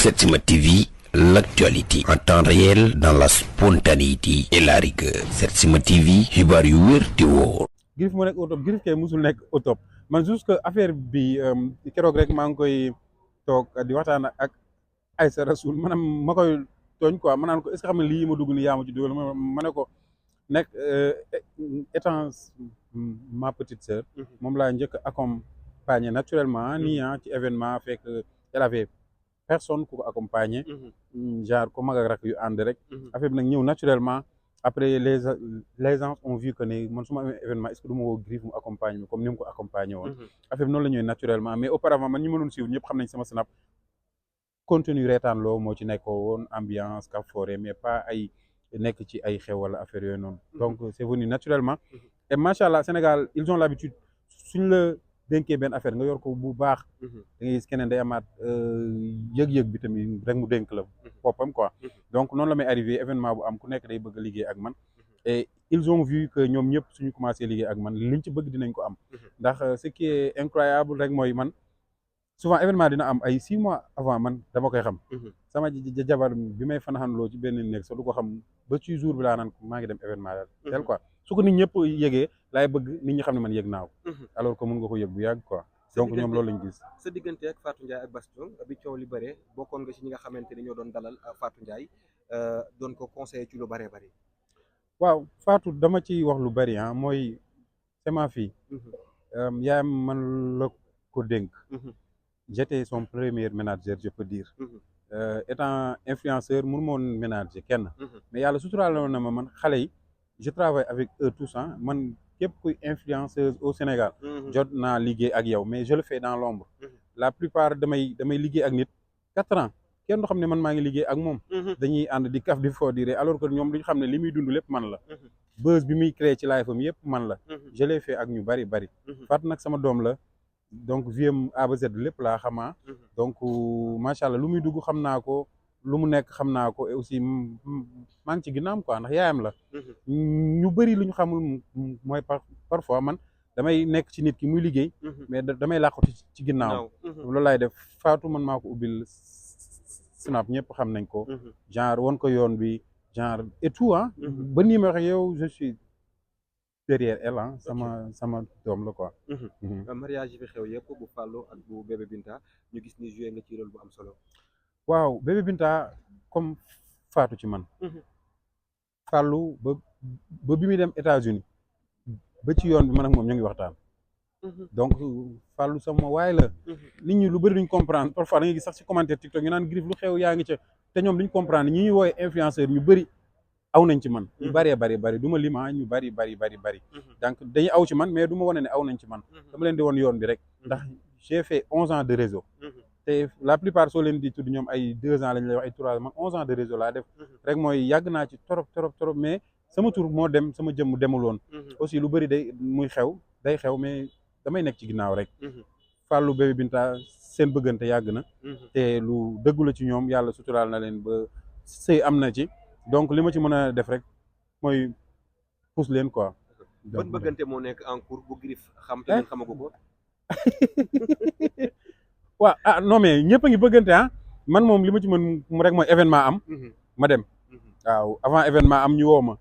Setsima TV, l'actualité en temps réel dans la spontanéité et la rigueur. Setsima TV, xibaar yu wér te wóor. Griff mu nekk au top Griff kay musul nekk au top man juste que affaire bi keroog rek maa ngi koy toog di waxtaan ak Aïssa Rasoul maanaam ma koy tooñ quoi ma naan ko est-ce que xam ne lii ma dugg ni yaa ma ci dugal ma ne ko nekk étant ma petite sœur moom laa njëkk accompagner naturellement nii ci événement fekk elle avait personne ku ko accompagner genre ko mag ak rak yu ànd rek affaire bi nag ñëw naturellement. Après les gens ont vu que ne man su ma amee événement est-ce que du ma woo Griff mu accompagner comme ni mu ko accompagner woon affaire bi noonu la ñëwee naturellement mais auparavant man ñi ma doon suivre ñëpp xam nañ sama snap contenu reetaan loo moo ci nekkoo woon ambiance kaf forêt mais pas ay nekk ci ay xew wala affaire yooyu noonu donc c'est venu naturellement et macha allah Sénégal ils ont l'habitude suñ la dénkee benn affaire nga yor ko bu baax da ngay gis keneen day amaat yëg-yëg bi tamit rek mu dénk la boppam quoi donc noonu la may arrivé événement bu am ku nekk day bëgg a liggéey ak man et ils ont vu que ñoom ñëpp suñu commencé liggéey ak man liñ ci bëgg dinañ ko am ndax ce qui est incroyable rek mooy man souvent événement dina am ay 6 mois avant man dama koy xam sama jabar bi may fanaxanloo ci benn néeg sax du ko xam ba ci jour bi laa naan maa ngi dem événement daal tel quoi su ko nit ñëpp yëgee laay bëgg nit ñi xam ne man yëg naa ko alors que mun nga ko yëg bu yàgg quoi donc ñoom loolu lañ gis. sa diggante ak Fatou Ndiaye ak Baston bi coow li bëree bokkoon nga ci ñi nga xamante ni ñoo doon dalal Fatou Ndiaye doon ko conseiller ci lu bëree bëri. waaw Fatou dama ci wax lu bëri mooy c'est ma fille. yaayam man la ko dénk. j'étais son premier manager je peux dire. Étant influenceur mënu ma woon ménager kenn. mais yàlla suturaal na ma man xale yi je travaille avec eux tous man. képp kuy influenceuse au Sénégal jot naa liggéey ak yow mais je le fais dans l'ombre la plupart damay liggéey ak nit 4 ans kenn du xam ne man maa ngi liggéey ak moom dañuy ànd di kaf di foo dire alors que ñoom duñu xam ne li muy dund lépp man la buzz bi muy créé ci live am yëpp man la je l'ai fait ak ñu bari Fatou nag sama doom la donc viam A ba Z lépp laa xamaa donc macha allah lu muy dugg xam naa ko lu mu nekk xam naa ko et aussi maa ngi ci ginnaam quoi ndax yaayam la ñu bëri lu ñu xamul mooy parfois man damay nekk ci nit ki muy liggéey mais damay làqatu ci ginnaaw loolu laay def Fatou man maa ko ubbil snap ñëpp xam nañ ko genre won ko yoon bi genre et tout ba nii ma wax yow je suis derrière elle sama doom la quoi mariage yi fi xew yëpp bu Fallou ak bu bébé Binta ñu gis ni joué nga ci rôle bu am solo. waaw bébé Binta comme Fatou ci man Fallou ba bi muy dem États-Unis ba ci yoon bi man ak moom ñu ngi waxtaan donc Fallou sama waay la nit ñi lu bëri duñ comprendre parfois da ngay gis sax ci commentaire TikTok ñu naan Griff lu xew yaa ngi ca te ñoom duñ comprendre ñi ñuy woowe influenceur ñu bëri aw nañ ci man ñu bari du ma lima ñu bari donc dañuy aw ci man mais du ma wane ne aw nañ ci man dama leen di woon yoon bi rek ndax j'ai fait 11 ans de réseau te la plupart soo leen di tudd ñoom ay 2 ans lañ lay wax ay 3 ans man 11 ans de réseau laa def rek mooy yàgg naa ci trop mais sama tur moo dem sama jëmm demul woon aussi lu bëri day muy day xew mais damay nekk ci ginnaaw rek Fallou bébé Binta seen bëggante yàgg na te lu dëggu la ci ñoom yàlla suturaal na leen ba sëy am na ci donc li ma ci mën a def rek mooy pousse leen quoi. ban bëggante moo nekk en cours bu Griff xam te ngeen xamagu ko. waaw non mais ñëpp a ngi bëggante man moom li ma ci mën rek mooy événement am ma dem waaw avant événement am ñu woo ma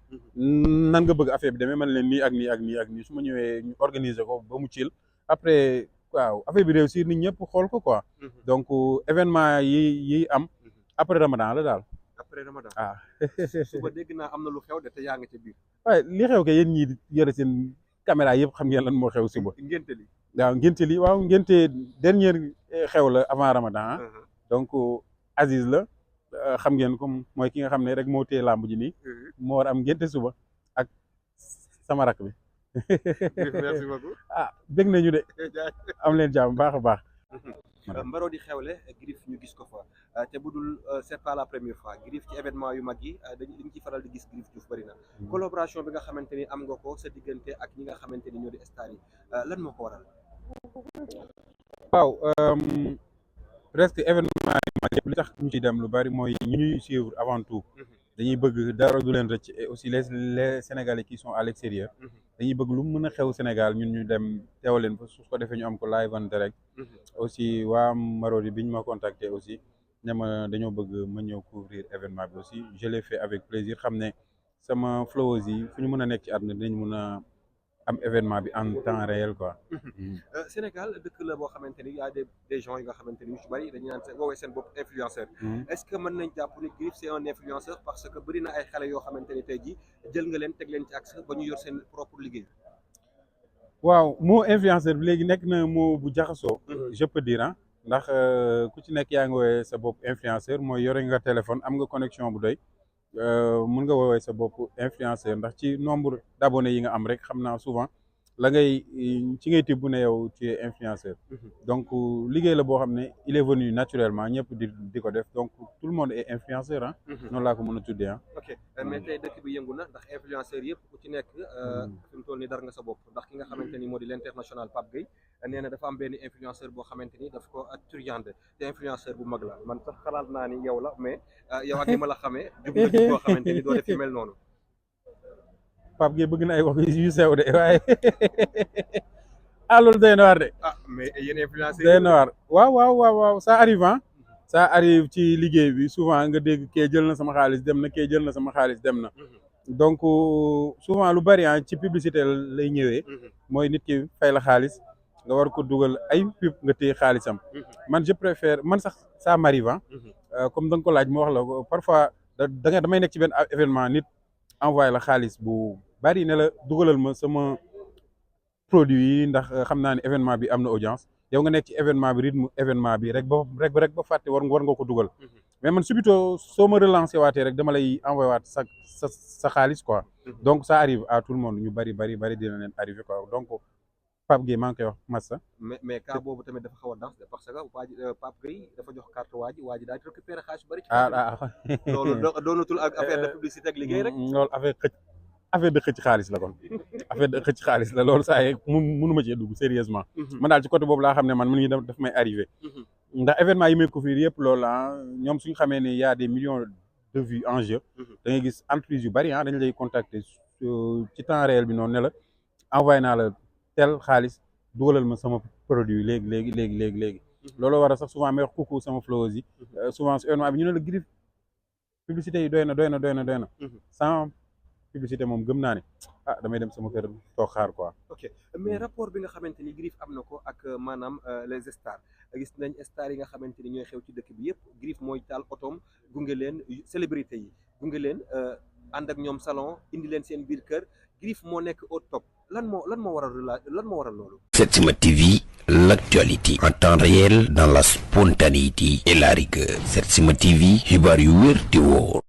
nan nga bëgg affaire bi demee man leen nii ak nii su ma ñëwee ñu organiser ko ba mu ciil après waaw affaire bi réussir nit ñëpp xool ko quoi donc événement yi am après Ramadan la daal. après Ramadan suba dégg naa am na lu xew de te yaa nga ca biir. waaye li xew ke yéen ñii yore seen caméra yëpp xam ngeen lan moo xew suba. ngénte li waaw ngénte dernier xew la avant Ramadan donc Aziz la xam ngeen comme mooy ki nga xam ne rek moo téye làmb ji nii moo war am ngénte suba ak sama rakk bi. merci beaucoup. bëgg nañu de am leen jàmm baax a baax. Mbaro di xewle Griff ñu gis ko fa te bu dul c'est pas la première fois Griff ci événement yu mag yi dañ ci faral di gis Griff Diouf bëri na collaboration bi nga xamante ni am nga ko sa diggante ak ñi nga xamante ni ñoo di star yi lan moo ko waral. waaw presque événement yi mag yëpp li tax ñu ci dem lu bari mooy ñu ñuy suivre avant tout dañuy bëgg dara du leen rëcc et aussi les Sénégalais qui sont à l'extérieur dañuy bëgg lu mën a xew Sénégal ñun ñu dem teewal leen fa su ko defee ñu am ko live en direct aussi waa Marodi bi ñu ma contacté aussi ne ma dañoo bëgg ma ñëw couvrir événement bi aussi je l'ai fait avec plaisir xam ne sama followers yi fu ñu mën a nekk ci àdduna dinañ mën a am événement bi en temps réel quoi. Sénégal dëkk la boo xamante ni y a des gens yi nga xamante ni ñu ci bari dañuy naan woowee seen bopp influenceur. Est-ce que mën nañ jàpp ni Griff c'est un influenceur parce que bëri na ay xale yoo xamante ni tey jii jël nga leen teg leen ci axe ba ñu yor seen propre liggéey. waaw mot influenceur bi léegi nekk na mot bu jaxasoo. je peux dire ah ndax ku ci nekk yaa ngi woowee sa bopp influenceur mooy yore nga téléphone am nga connexion bu doy mun nga woowee sa bopp influenceur ndax ci nombre d'abonnés yi nga am rek xam naa souvent la ngay ci ngay tibb ne yow ci influenceur. donc liggéey la boo xam ne il est venu naturellement ñëpp di ko def donc tout le monde est influenceur ah. noonu laa ko mën a tuddee ah. ok mais tey dëkk bi yëngu na ndax influenceur yëpp ku ci nekk fi mu toll nii dara nga sa bopp ndax ki nga xamante ni moo di l'international Pape Gueye nee na dafa am benn influenceur boo xamante ni daf ko truande te influenceur bu mag la man sax xalaat naa ni yow la mais yow ak ni ma la xamee jub nga jub boo xamante ni doo def yu mel noonu. Pape Gueye bëgg na ay wax yu sew de waaye loolu doy na waar de. mais yéen influenceur doy na waar waaw ça arrive ah. ça arrive ci liggéey bi souvent nga dégg kee jël na sama xaalis dem na kee jël na sama xaalis dem na. donc souvent lu bari ci publicité lay ñëwee. mooy nit ki fay la xaalis nga war ko dugal ay pub nga téye xaalisam. man je préfère man sax ça m'arrive comme da nga ko laaj ma wax la ko parfois damay nekk ci benn événement nit envoyé la xaalis bu bari ne la dugalal ma sama produit yi ndax xam naa ne événement bi am na audience yow nga nekk ci événement bi rythme événement bi rek ba fàtte war nga ko dugal. mais man subito soo ma relancé waatee rek dama lay envoyé waat sa xaalis quoi. donc ça arrive à tout le monde ñu bari dina leen arrivé quoi donc Pape Gueye maa ngi koy wax massa. mais cas boobu tamit dafa xaw a danse parce que Pape Gueye dafa jox carte waa ji daal di récupérer xaalis bu bari. loolu doonatul ak affaire de publicité ak liggéey rek. loolu affaire de xëcc xaalis la kon affaire de xëcc xaalis la loolu saa mënuma cee dugg sérieusement. man daal ci côté boobu laa xam ne man mën ngi daf may arrivé. ndax événement yi may couvrir yëpp loolu ñoom suñu xamee ne y a des millions de vues en jeu. da ngay gis entreprise yu bari dañ lay contacter ci temps réel bi noonu ne la envoyé naa la tel xaalis dugalal ma sama produit léegi. loolu war a sax souvent may wax coucou sama followers yi. souvent su événement bi ñu ne la Griff publicité yi doy na. sans publicité moom gëm naa ne damay dem sama kër toog xaar quoi. ok mais rapport bi nga xamante ni Griff am na ko ak maanaam les stars gis nañ stars yi nga xamante ni ñooy xew ci dëkk bi yëpp Griff mooy taal otoom gunge leen célébrité yi gunge leen ànd ak ñoom salon indi leen seen biir kër Griff moo nekk au top lan moo waral loolu. Setsima TV, l'actualité en temps réel dans la spontanéité et la rigueur. Setsima TV, xibaar yu wér te wóor.